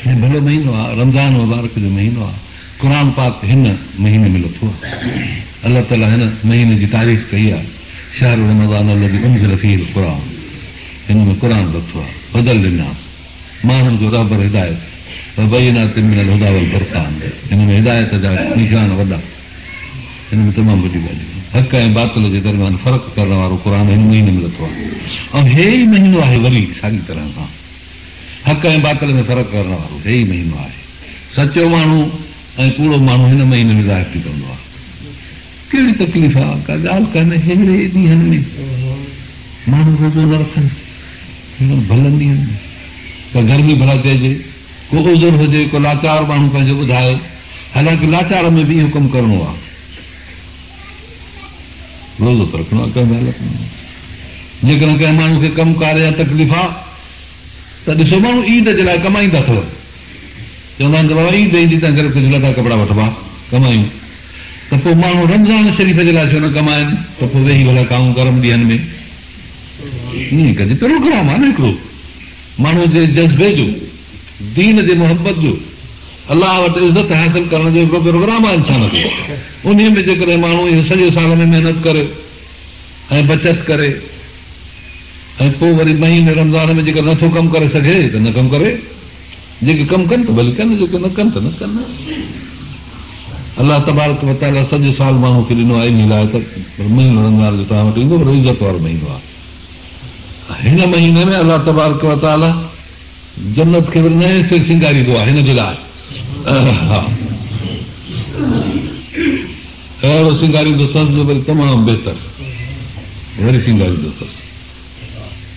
هي ڀلو مهينو آهي، رمضان مبارڪ جو مهينو آهي، قرآن پاڪ هن مهيني ۾ لٿو آهي. الله تعاليٰ هن مهيني جي تعريف ڪئي آهي، شهر رمضان الذي انزل فيه القرآن هن ۾ قرآن لٿو آهي، هدي للناس ماڻهن جو رهبر هدايت، وبينات من الهدي والفرقان هن ۾ هدايت جا نشان وڏا، هن ۾ تمام وڏيون ڳالهيون آهن. حق ۽ باطل جي درميان فرق ڪرڻ وارو قرآن هن مهيني ۾ لٿو آهي ۽ هي ئي مهينو آهي وري ساڳي طرح سان. حق ۽ باطل ۾ فرق ڪرڻ وارو هي ئي مهينو آهي. سچو ماڻهو ۽ ڪوڙو ماڻهو هن مهيني ۾ ظاهر ٿي پوندو آهي. ڪهڙي تڪليف آ، ڪا ڳالهه ڪانهي ههڙي ڏينهن ۾ ماڻهو روزو نه رکن، ههڙن ڀلن ڏينهن ۾ ڪا گرمي ڀلا چئجي، ڪو عذر هجي، ڪو لاچار ماڻهو پنهنجو ٻڌائي، حالانڪه لاچار ۾ به اهو ڪم ڪرڻو آ. روزو ته رکڻو آهي ڪنهن به حالت ۾. جيڪڏهن ڪنهن ماڻهو کي ڪم ڪار يا تڪليف آ ته ڏسو ماڻهو عيد جي لاء ڪمائيندا اٿو. چوندا آهن ته بابا عيد ايندي تنهن ڪري ڪجهه لٽا ڪپڙا وٺبا ڪمايون ته پوء ماڻهو رمضان شريف جي لاء ڇو نه ڪمائن ته پوء ويهي ڀلا کائون گرم ڏينهن ۾. ائين ڪجي پروگرام آ نه هڪڙو ماڻهو جي جذبي جو دين جي محبت جو الله وٽ عزت حاصل ڪرڻ جو هڪڙو پروگرام آهي انسان کي انهي ۾ جيڪڏهن ماڻهو اهو سڄي سال ۾ محنت ڪري ۽ بچت ڪري ۽ پوء وري مهيني رمضان ۾ جيڪڏهن نٿو ڪم ڪري سگهي ته نه ڪم ڪري جيڪي ڪم ڪن ته ڀلي ڪن جيڪي نه ڪن ته نه ڪن الله تبارڪ وتعاليٰ سڄو سال ماڻهو کي ڏنو آهي انهي لاء ته مهينو رمضان جو توهان وٽ ايندو پر عزت وارو مهينو آهي هن مهيني ۾ الله تبارڪ وتعاليٰ جنت کي وري نئين سر سينگاريندو آهي هن جي لاء اهڙو سينگاريندو اٿس جو وري تمام بهتر وري سينگاريندو اٿس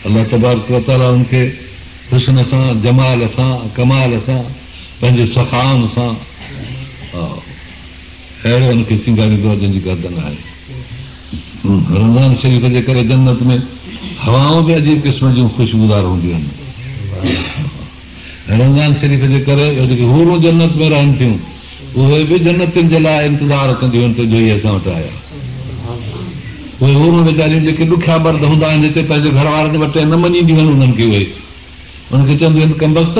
الله تبارڪ وتعاليٰ ان کي حسن سان جمال سان ڪمال سان پنهنجي سخائن سان اهڙو ان کي سينگاريندو آهي جنهن جي ڪا حد نه آهي. رمضان شريف جي ڪري جنت ۾ هوائون به عجيب قسم جون خوشبودار هونديون آهن. رمضان شريف جي ڪري اهي جيڪي حورون جنت ۾ رهن ٿيون اهي به جنتين جي لاء انتظار ڪنديون آهن ته جو اهي اسان وٽ آيا. اهي حورون ويچاريون جيڪي ڏکيا مرد هوندا آهن هتي پنهنجي گهر وارن وٽ نه مڃينديون آهن انهن کي اهي انهن کي چونديون آهن ڪمبخت!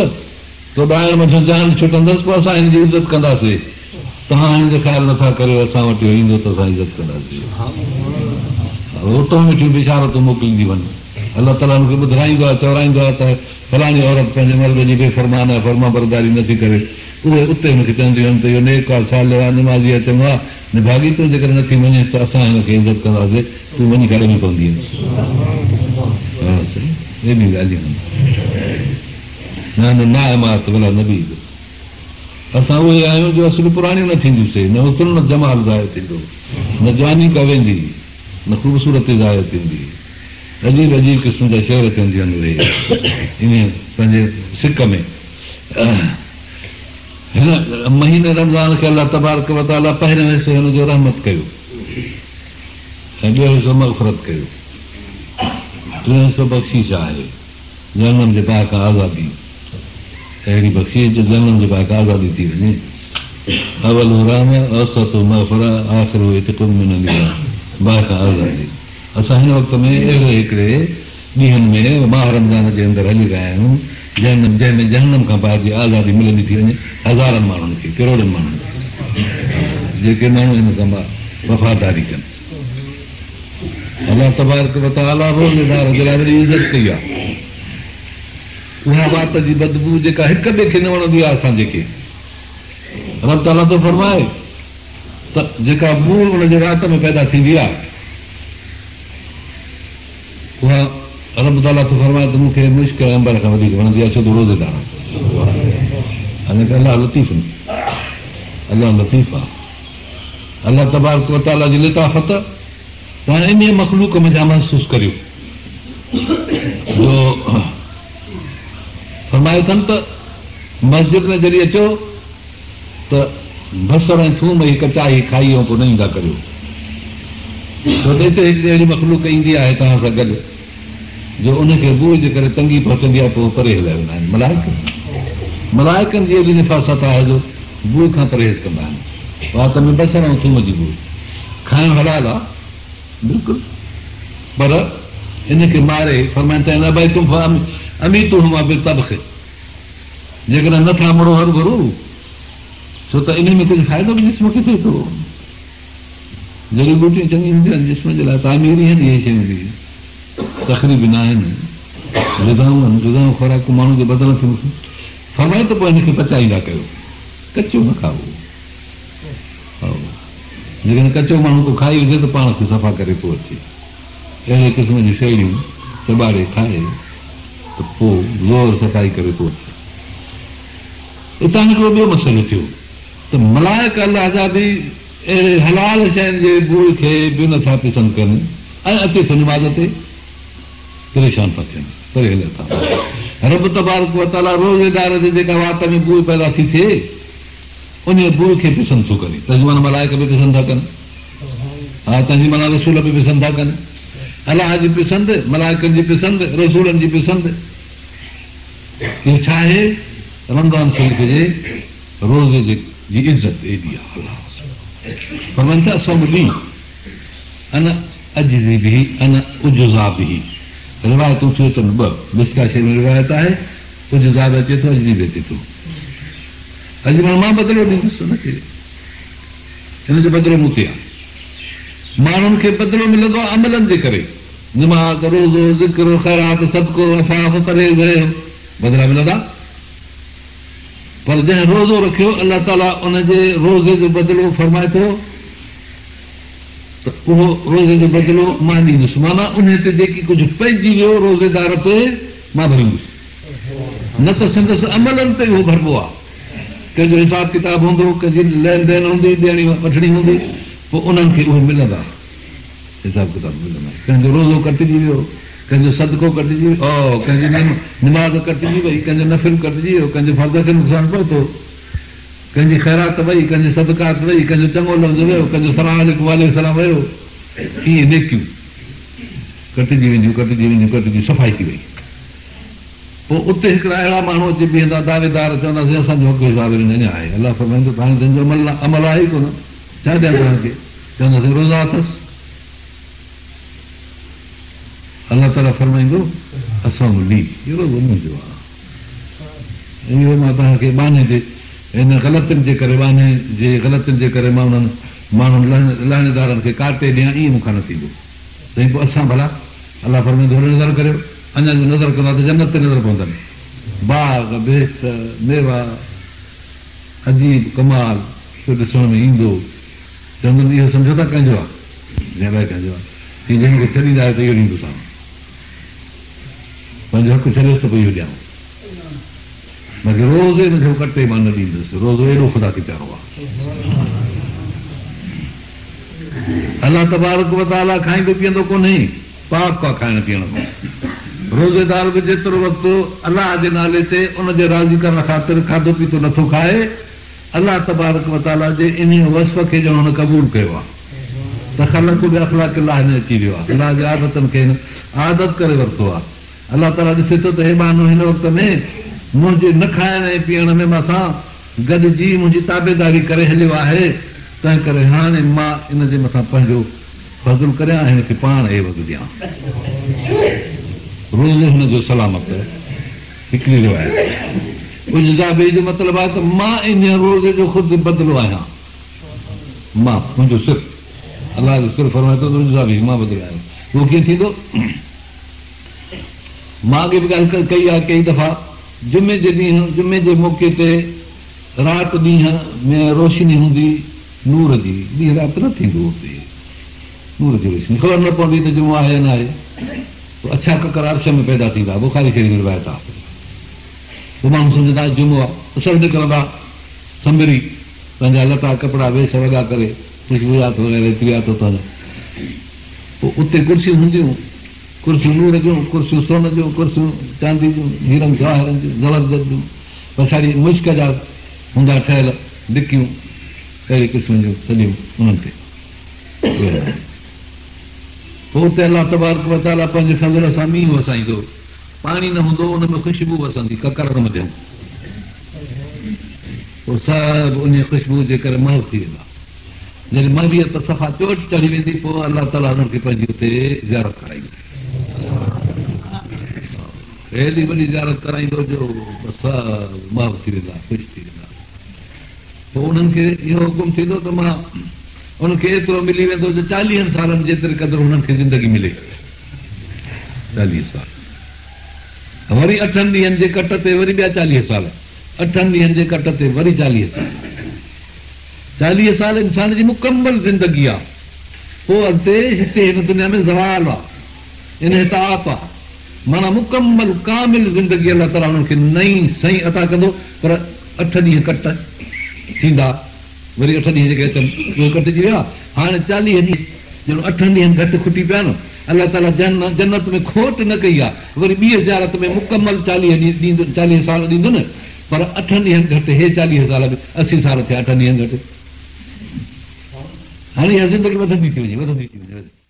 تو ڏائڻ منجهان جان ڇٽندس پوء اسان هن جي عزت ڪنداسين. توهان هن جو خيال نٿا ڪريو، اسان وٽ اهو ايندو ته اسان عزت ڪنداسين. اتان ويٺيون بشارتون موڪلينديون وڃن. الله تعاليٰ هن کي ٻڌرائيندو آهي، چورائيندو آهي ته فلاڻي عورت پنهنجي مرد جي بي فرمان آهي، فرمانبرداري نٿي ڪري. اهي اتي هن کي چونديون آهن ته اهو نيڪ آهي، صالح آهي، نمازي آهي، چڱو آهي، نڀاڳي تون جيڪڏهن نٿي مڃينس ته اسان هن کي عزت ڪنداسين، تون وڃي کڏ ۾ پوندينء. ها سائين، ايڏيون ڳالهيون آهن. نحن ناعمات ولا نبيد اسان اهي آهيون جو اصل پراڻيون نه ٿينديون سي، نه حسن نه جمال ضايع ٿيندو، نه جواني ڪا ويندي، نه خوبصورتي ضايع ٿيندي. عجيب عجيب قسم جا شعر چونديون آهن اهي انهيء پنهنجي سڪ ۾. هن مهيني رمضان کي الله تبارڪ وتعاليٰ پهريون حصو هن جو رحمت ڪيو ۽ ٻيو حصو مغفرت ڪيو، ٽيون حصو بخشيش آهي. جهنم جي باهه کان آزادي، اهڙي بخشش جو جهنم جي باهه کان آزادي ٿي وڃي. اوله رحمة اوسطه مغفرة آخره عتق من النيران، باهه کان آزادي. اسان هن وقت ۾ اهڙي هڪڙي ڏينهن ۾ ماهه رمضان جي اندر هلي رهيا آهيون جهنم جنهن ۾ جهنم کان باهه جي آزادي ملندي ٿي وڃي هزارن ماڻهن کي ڪروڙين ماڻهن کي جيڪي ماڻهو هن سان وفاداري ڪن. الله تبارڪ وتعاليٰ روزيدار جي لاء وڏي عزت ڪئي آهي. اها وات جي بدبوء جيڪا هڪ ٻئي کي نه وڻندي آهي اسان جي کي رب تعاليٰ ٿو فرمائي ته جيڪا بوء ان جي وات ۾ پيدا ٿيندي آهي اها رب تعاليٰ ٿو فرمائي ته مون کي مشڪ ۽ عنبر کان وڌيڪ وڻندي آهي ڇو ته روزيدار آهي. الله لطيف الله لطيف آهي. الله تبارڪ و تعاليٰ جي لطافت توهان انهيء مخلوق منجهان محسوس ڪريو جو فرمايو اٿن ته مسجد ۾ جڏهن اچو ته بصر ۽ ٿوم اهي ڪچا اهي کائي ۽ پوء نه ايندا ڪريو ڇو ته هتي هڪڙي اهڙي مخلوق ايندي آهي توهان سان گڏ جو ان کي بوء جي ڪري تنگي پهچندي آهي پوء پري هليا ويندا آهن ملائڪ ملائڪن جي ايڏي نفاست آهي جو بوء کان پرهيز ڪندا آهن. وات ۾ بصر ۽ ٿوم جي بوء کائڻ حلال آ بلڪل پر ان کي ماري فرمائن ٿا ان ابيتم فاميتوهما بالطبخ. جيڪڏهن نه ٿا مڙو هروڀرو، ڇو ته انهي ۾ ڪجهه فائدو به جسم کي ٿئي ٿو. جڙي ٻوٽيون چڱيون هونديون آهن جسم جي لاء تعميري آهن اهي شيون به تخريبي نه آهن. غذائون آهن، غذائون خوراڪون ماڻهو جي بدن کي فرمائي ته پوء هن کي پچائيندا ڪيو، ڪچو نه کائو. جيڪڏهن ڪچو ماڻهو ڪو کائي وجهي ته پاڻ کي صفا ڪري پوء اچي. اهڙي قسم جون شيون چٻاڙي کائي ته پوء زور صفائي ڪري پوء اچي. اتان هڪڙو ٻيو مسئلو ٿيو ته ملائڪ الله جا به اهڙي حلال شين جي بوء کي به نه ٿا پسند ڪن ۽ اچي ٿو نماز تي پريشان ٿا ٿين پري هليا ٿا وڃن. رب تبارڪ وتعاليٰ روزيدار جي جيڪا وات ۾ بوء پيدا ٿي ٿئي انهيء بوء کي پسند ٿو ڪري، تنهنجي معنيٰ ملائڪ به پسند ٿا ڪن، ها تنهنجي معنيٰ رسول به پسند ٿا ڪن، الله جي پسند، ملائڪن جي پسند، رسولن جي پسند، اهو ڇا آهي؟ رمضان شريف جي روزي جي جي عزت ايڏي آهي، الله فرمائن ٿا الصوم لي انا اجزي به انا اجزا به روايتون ٿيون اچن ٻه، مشڪوة شريف ۾ روايت آهي اجزا به اچي ٿو اجزي به اچي ٿو. اڄ مان بدلو ڏيندس ان کي، ان جو بدلو مون تي آهي. ماڻهن کي بدلو ملندو آهي عملن جي ڪري، نماز، روزو، ذڪر، خيرات، صدقو، عفاف، پرهيز، هي بدلا ملندا. پر جنهن روزو رکيو الله تعاليٰ ان جي روزي جو بدلو فرمائي ٿو ته اهو روزي جو بدلو مان ڏيندس، معنيٰ انهي تي جيڪي ڪجهه پئجي ويو روزيدار تي مان ڀريندس. نه ته سندس عملن تي اهو ڀربو آهي. ڪنهن جو حساب ڪتاب هوندو، ڪنهن جي لين دين هوندي، ڏيڻي وٺڻي هوندي، پوء انهن کي اهي ملندا، حساب ڪتاب ملندا. ڪنهن جو روزو ڪٽجي ويو، ڪنهن جو صدقو ڪٽجي ويو، ڪنهن جي نماز ڪٽجي وئي، ڪنهن جو نفل ڪٽجي ويو، ڪنهن جو فرض کي نقصان پهتو، ڪنهن جي خيرات وئي، ڪنهن جي صدقات وئي، ڪنهن جو چڱو لفظ ويو، ڪنهن جو سلام عليڪم وعليڪم السلام ويو، ائين نيڪيون ڪٽجي وينديون، ڪٽجي وينديون، ڪٽجي صفائي ٿي وئي. پوء اتي هڪڙا اهڙا ماڻهو اچي بيهندا، دعويدار، چوندا سائين اسان جو حق حساب ۾ اڃا آهي. الله فرمائيندو ته هاڻي تنهنجو عمل عمل آهي ئي ڪونه، ڇا ڏيان توهان کي؟ چوندا سائين روزا اٿس. الله تعاليٰ فرمائيندو الصوم لي، اهو روزو منهنجو آهي ۽ اهو مان توهان کي ٻانهي جي ان غلطين جي ڪري ٻانهي جي غلطين جي ڪري مان انهن ماڻهن لهڻيدارن کي ڪاٽي ڏيان ائين مون کان نه ٿيندو. سائين پوء اسان ڀلا؟ الله فرمائيندو هوڏي نظر ڪريو، اڃا جو نظر ڪندا ته جنت تي نظر پوندن. باغ، بهشت، ميوا، عجيب ڪمال پيو ڏسڻ ۾ ايندو. چوندن اهو سمجهو ٿا ڪنهن جو آهي؟ جنهن الائي ڪنهن جو آهي. چي جنهن کي ڇڏيندا آهيو ته اهو ڏيندوسانو. پنهنجو حق ڇڏيوس ته پوء اهو ڏيانو. باقي روزي منجهون ڪٽي مان نه ڏيندس. روزو ايڏو خدا کي پيارو آهي. الله تبارڪ وتعاليٰ کائيندو پيئندو ڪونهي، پاڪ آهي کائڻ پيئڻ کان. روزيدار به جيترو وقت الله جي نالي تي ان جي راضي ڪرڻ خاطر کاڌو پيتو نٿو کائي، الله تبارڪ وتعاليٰ جي انهيء وصف کي ڄڻ هن قبول ڪيو آهي. تخلقوا باخلاق الله ۾ اچي ويو آهي. الله جي عادتن کي هن عادت ڪري ورتو آهي. الله تعاليٰ ڏسي ٿو ته هي ٻانهو هن وقت ۾ منهنجي نه کائڻ ۽ پيئڻ ۾ مان سان گڏجي منهنجي تابعداري ڪري هليو آهي، تنهنڪري هاڻي مان ان جي مٿان پنهنجو فضل ڪريان ۽ هن کي پاڻ عيوض ڏيان. روزو هن جو سلامت هڪڙي روايت اجزا به جو مطلب آهي ته مان انهيء روزي جو خود بدلو آهيان. مان، منهنجو سر، الله جو سر فرمائي ٿو ته اجزا به مان بدلو آهيان. اهو ڪيئن ٿيندو؟ مان اڳي به ڳالهه ڪئي آهي ڪيئي دفعا، جمعي جي ڏينهن، جمعي جي موقعي تي رات ڏينهن ۾ روشني هوندي نور جي، ڏينهن رات نه ٿيندو اتي نور جي روشني، خبر نه پوندي ته جمعو آهي يا ناهي، پوء اڇا ڪڪر عرش ۾ پيدا ٿيندا، بخاري شريف ۾ روايت آهي، پوء ماڻهو سمجهندا اڄ جمعو آهي، سڀ نڪرندا سنبري پنهنجا لٽا ڪپڙا ويس وڳا ڪري، خوشبويات وغيره عطريات اتان جا، پوء اتي ڪرسيون هونديون. ڪرسيون نور جون، ڪرسيون سون جون، ڪرسيون چاندي جون، هيرن جواهرن جون، زبرجد جون، پڇاڙي مشڪ جا هوندا ٺهيل دڪيون، اهڙي قسم جون سڄيون انهن تي ويهندا آهن. پوء اتي الله تبارڪ وتعاليٰ پنهنجي فضل سان مينهن وسائيندو. پاڻي نه هوندو، ان ۾ خوشبو وسندي ڪڪرن منجهان. پوء سڀ انهيء خوشبوء جي ڪري محو ٿي ويندا. جڏهن محويت صفا چوٽ چڙهي ويندي پوء الله تعاليٰ انهن کي پنهنجي اتي زيارت ڪرائيندو. هيڏي وڏي زيارت ڪرائيندو جو سڀ محو ٿي ويندا، خوش ٿي ويندا. پوء انهن کي اهو حڪم ٿيندو ته مان انهن کي ايترو ملي ويندو جو چاليهن سالن جيتري قدر هنن کي زندگي ملي. چاليهه سال. وري اٺن ڏينهن جي ڪٽ تي وري ٻيا چاليهه سال. اٺن ڏينهن جي ڪٽ تي وري چاليهه سال. چاليهه سال انسان جي مڪمل زندگي آ. پوء اڳتي هتي هن دنيا ۾ زوال آ. انحطاط آ. معنيٰ مڪمل ڪامل زندگي الله تعاليٰ انهن کي نئين سئين عطا ڪندو پر اٺ ڏينهن ڪٽ ٿيندا وري اٺ ڏينهن جيڪي اچن اهي ڪٽجي ويا هاڻي چاليهه ڏينهن ڄڻ اٺن ڏينهن گهٽ کٽي پيا نه الله تعاليٰ جنت ۾ کوٽ نه ڪئي آ وري ٻيء زيارت ۾ مڪمل چاليهه ڏينهن ڏيندو چاليهه سال ڏيندو نه پر اٺن ڏينهن گهٽ هي چاليهه سال به اسي سال ٿيا اٺن ڏينهن گهٽ هاڻي اها زندگي وڌندي ٿي وڃي وڌندي ٿي وڃي.